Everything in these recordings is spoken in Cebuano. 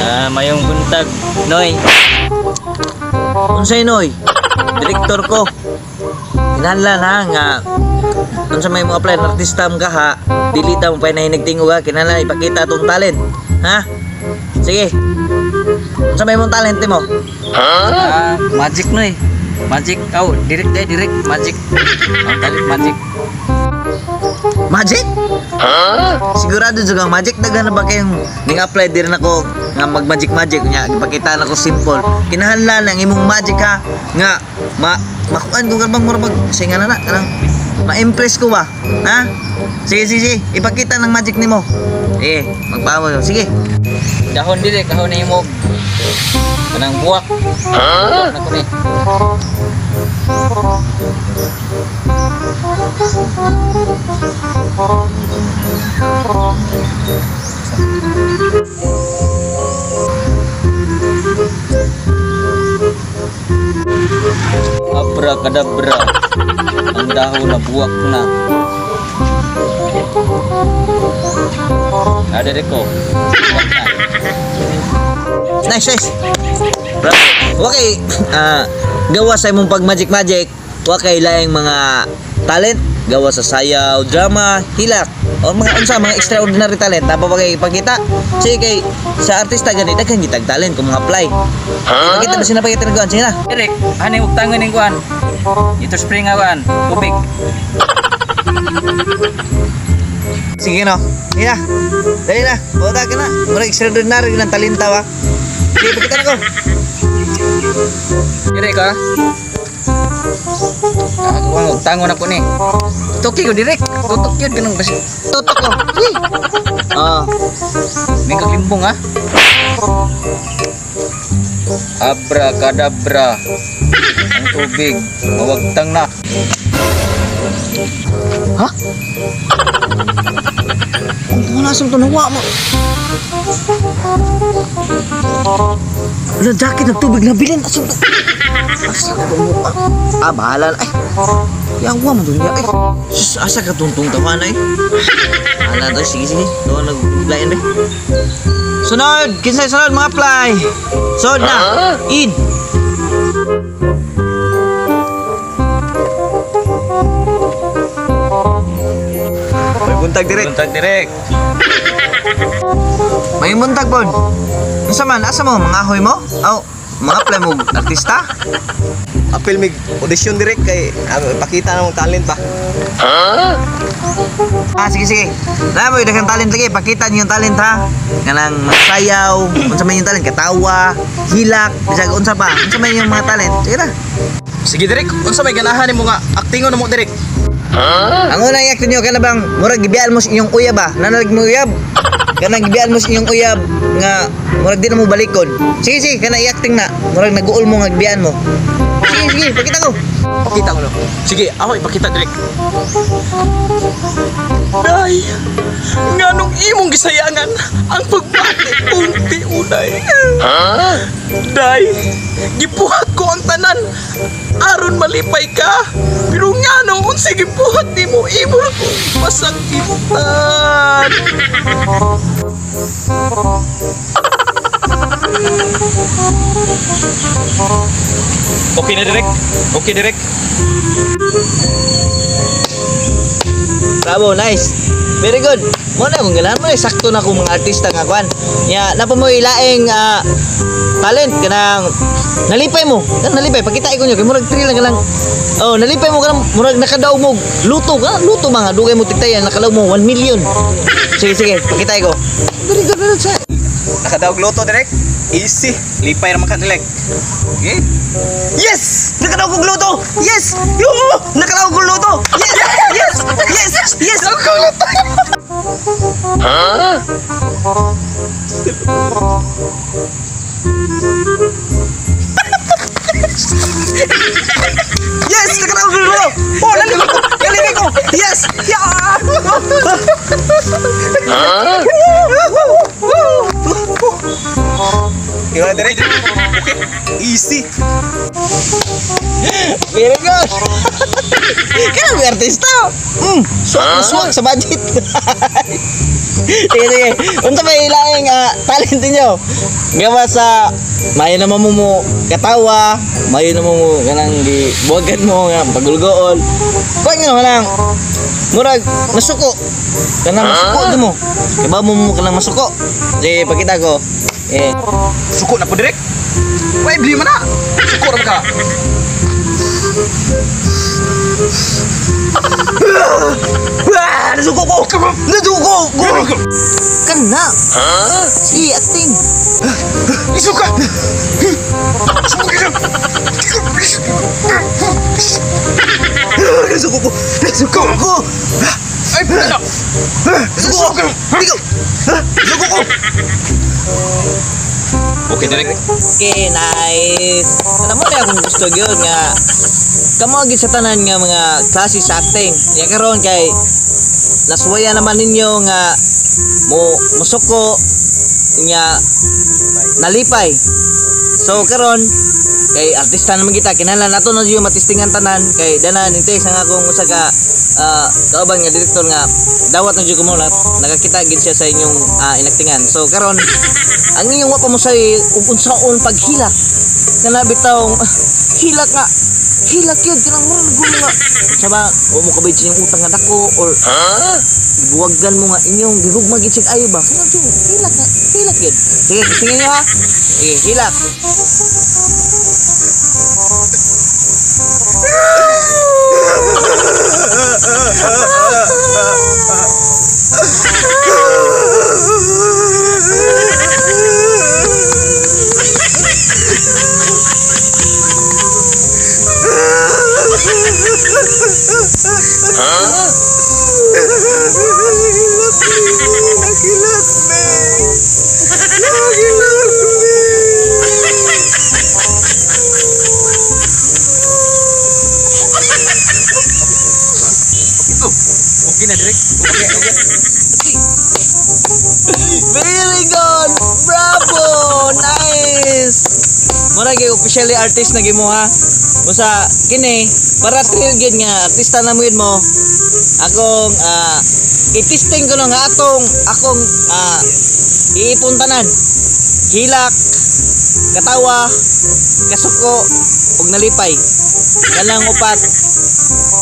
Ah, mayong buntag, Noy. Unsay Noy? Direktor ko. Kinahanglan ha nga unsa may mo apply na artista mo ka ha, dili ta mo pa nagtingog ha, kinahanglan ipakita atong talent. Ha? Sige. Unsa may mong talent mo? Ah, magic, Noy. Magic. Aw, direct day, direct magic. Ang talent magic. Magic? Sigurado jud ang magic, daghan na ba kayong ning apply diri nako nga mag magic magic nya ipakita nako simple. Kinahanglan ang imong magic ha nga ma makuan ko bang mura mag singa na na kanang ma-impress ko ba? Ha? Sige, sige, sige. Ipakita ng magic nimo. Eh, magpaamo. Sige. Dahon direct, dahon na imog. Kanang buwak. Buwak na ko ni. Abracadabra. Ang dahon na buwak na. Ada ko. Buwak na. Nice, nice. Bravo. Okay, gawa sa imong pag magic magic, wa kay laing mga talent, gawa sa sayaw, drama, hilak, o mga unsa mga extraordinary talent na ba kay ipakita? Sige kay sa artista gani daghan gitag talent kung mga apply. Ipakita ba sila pakita nagkuan sige na. Direk, ani og tangan ning kuan. Ito spring nga kuan, tubig. Sige no. Sige na. Dali na. Bota ka na. Mura extraordinary ng talenta ba. Sige, pakita na ko. Direk ka. Ah, kuan og tangon ako ni. Tutok ko direk. Tutok yun kanang basi. Tutok ko. Sige. Ah. May kaglimbong ha. Abracadabra. Ang tubig mawagtang na. Ha? Kung wala sa tunawa mo. Wala jacket ng tubig na bilin. Asa to? Asa ka mo? Ah, bahala na. Ay, yawa mo dun niya. Ay, sus, asa ka tuntong tawa na eh. Bahala to. Sige, sige. Doon nag-lain ba? Sunod! Kinsay sunod mga apply! Sunod na! In! May buntag direk. Buntag direk. May buntag pod. Unsa man asa mo mga ahoy mo? Aw, mga apply mo artista? Apil mig audition direct kay ipakita na mong talent ba. Ah, sige sige. Na mo daghang talent lagi, pakita niyo yung talent ha. Kanang magsayaw, unsa man yung talent, katawa, hilak, bisag unsa pa. Unsa man yung mga talent. Sige na. Sige direk, unsa may ganahan nimo nga actingon na mo direk? Ang unang i-act niyo kana bang murag gibiyaan mo sa inyong uyab ba? Nanalag mo uyab? Kanang gibiyaan mo sa inyong uyab nga murag di na mo balikon. Sige sige, kana i-acting na. Murag naguol mo nga gibiyaan mo. Sige sige, pakita ko. Pakita ko no. Sige, ako ipakita direk. Day, nganong imong gisayangan ang pagbati kong tiunay. Day, gipuhat ko ang tanan aron malipay ka. Pero ngano unsay gipuhat nimo imo ra kong masakitan. Okay na direk. Okay direk. Bravo, nice. Very good. Mo na kung ganahan mo sakto na kung mga artista nga kwan. Nya napa mo ilaing talent kanang nalipay mo. Kanang nalipay pakita ko nyo kay murag thrill lang kanang. Oh, nalipay mo kanang murag nakadaog mo luto ka, luto mga dugay mo tigtayan nakadaog mo 1 million. Sige sige, pakita ko. Very good, very good. Nakadaog luto direk. Easy. Lipay ra man ka direk. Okay. Yes! Nakadaog kog luto! Yes! Yo! Nakadaog kog luto! Yes! Yes! Yes! Yes! Nakadaog kog luto! Yes! Nakadaog kog luto! Oh, nalipay ko! Nalipay ko! Yes! Yeah! Iwan direk. Okay. Easy. Very good. Kaya may artista. Swak na swak sa budget. Sige, sige. Unsa may laing talent ninyo? Gawa sa mayo naman mo mo katawa, mayo naman mo kanang gibuwagan mo nga pagulgool. Kuan nga kanang murag masuko. Kanang masuko di mo. Kibaw mo mo kanang masuko. Sige, pakita ko. Eh, Suko na po direk. Why bli man na? Suko ra ka. Wah, nasuko ko. Nasuko ko. Kana. Sige, acting. Isuka. Suko ka. Nasuko ko. Nasuko ko. Ay, puta. Nasuko ko. Ikaw. Nasuko ko. Okay, direk. Okay, nice. Alam mo na akong gusto yun nga kamo gyud sa tanan nga mga klase sa acting. Ya karon kay nasuwaya naman ninyo nga mo musuko nya nalipay. So karon kay artista naman kita, kinahanglan nato na jud matistingan tanan kay dana ni sa nga akong usa ka kauban nga direktor nga dawat na jud ko mo nakakita gid siya sa inyong inaktingan. So karon ang inyong wa pa mo say ug unsaon paghilak kana bitaw hilak nga hilak yun kanang murag gulo nga sa ba o mo kabay sa inyong utang nga dako or gibuwagan mo nga inyong gihugma gid siya ayo ba kanang jud hilak nga hilak yun. Sige, tingin niyo ha. Sige, hilak. Okay na direk. Okay, okay. Very good! Bravo! Nice! Mura gyud officially artist na gimo ha. Usa kini para thrill gyud nga artista na mo yun mo. Akong i-testing ko na nga atong akong iipon tanan. Hilak, katawa, kasuko ug nalipay. Kanang upat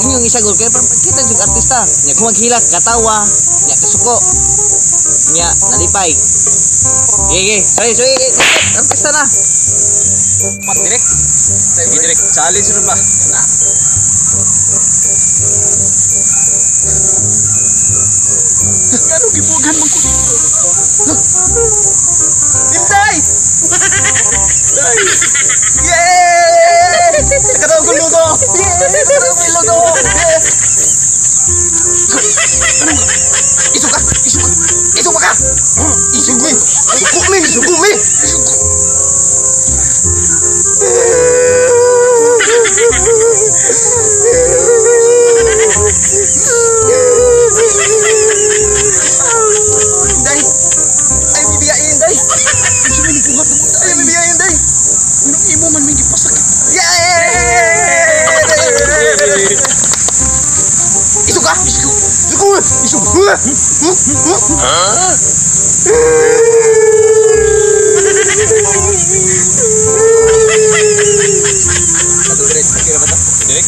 inyong isagol kay para pagkita jud artista. Nya kung maghilak, katawa, nya kasuko, nya nalipay. Sige, sorry, sorry, artista na. Pat direk. Sige direk. Challenge ron ba? Kana. Ngano gibuwagan man ko dito? Inday! Day! Yeah! Nakataw ko luto! Yeah! Nakataw ko luto! Yeah! Isuka! Isuka! Isuka ka! Isuko! Isuko mi! Isuko mi! Isuko! Inday! Ay, bibiyain, Inday! Ay, bibiyain, Inday! Anong imo man may gipasakit? Yeah! Isuka! Isuko! Isuko! Isuko! Direk.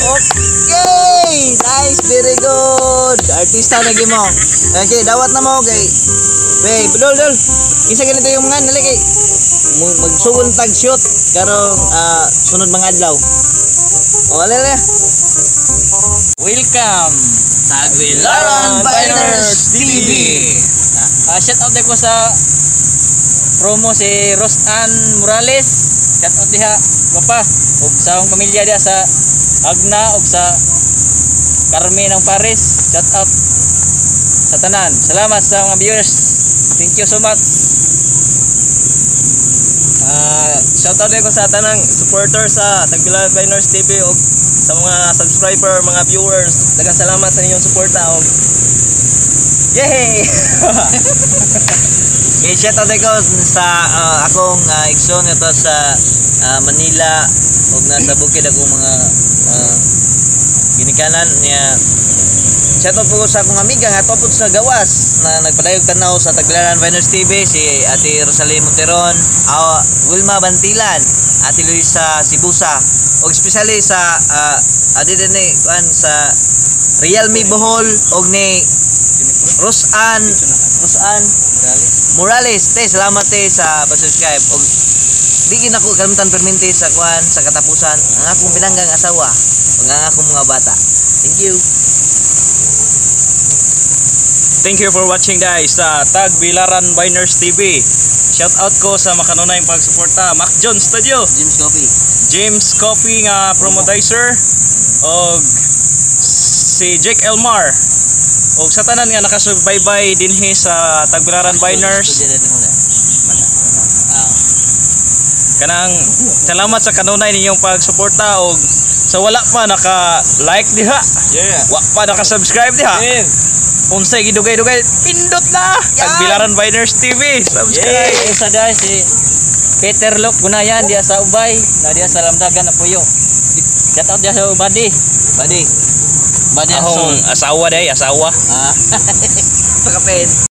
Okay! Nice, very good. Artista na mo. Okay, dawat na mo kay. Wey, dol dol. Kinsa ganito yung mga nali kay magsugon tag shoot karong sunod mga adlaw. O, ale ale. Welcome sa Aguilaran Biners TV. Shout out ko sa promo si Rosan Morales. Shout out diha gwapa ug sa akong pamilya diha sa Agna ug sa Carmen ng Paris. Shout out sa tanan. Salamat sa mga viewers. Thank you so much. Shoutout din ko sa tanang supporter sa Tagbilaran Biners TV ug sa mga subscriber, mga viewers. Daghang salamat sa inyong suporta ug Yay! Okay, shout out ko sa akong igsoon nga sa Manila ug nasa bukid akong mga ginikanan niya. Shout out po ko sa akong amiga nga ato sa gawas na nagpadayog tanaw sa Tagbilaran Viners TV, si Ate Rosalie Monteron, Wilma Bantilan, Ate Luisa Sibusa, ug especially sa adi din ni kuan sa Realme Bohol og ni Rosan Rosan Morales. Te, salamat te sa pag-subscribe. Og di gid nako kalimtan perminti sa kuan sa katapusan ang akong pinanggang asawa ug ang akong mga bata. Thank you. Thank you for watching, guys, sa Tagbilaran Biners TV. Shout out ko sa makanunay pagsuporta, Mac John Studio, James Coffee. James Coffee nga promodizer og si Jake Elmar. Og sa tanan nga nakasubaybay dinhi sa Tagbilaran Biners. Studio na muna. Ah. Kanang salamat sa kanunay ninyong pagsuporta og sa wala pa naka-like diha, wa pa naka-subscribe diha. Unsay gidugay-dugay, pindot na. Tagbilaran Biners TV. Subscribe. Yay! Usa dahil si Peter Lok Gunayan diya sa Ubay, na diya sa Lamdagan na Puyo. Shout out diya sa Ubadi. Buddy. Buddy. Akong asawa day, asawa. Ah. Pakapin.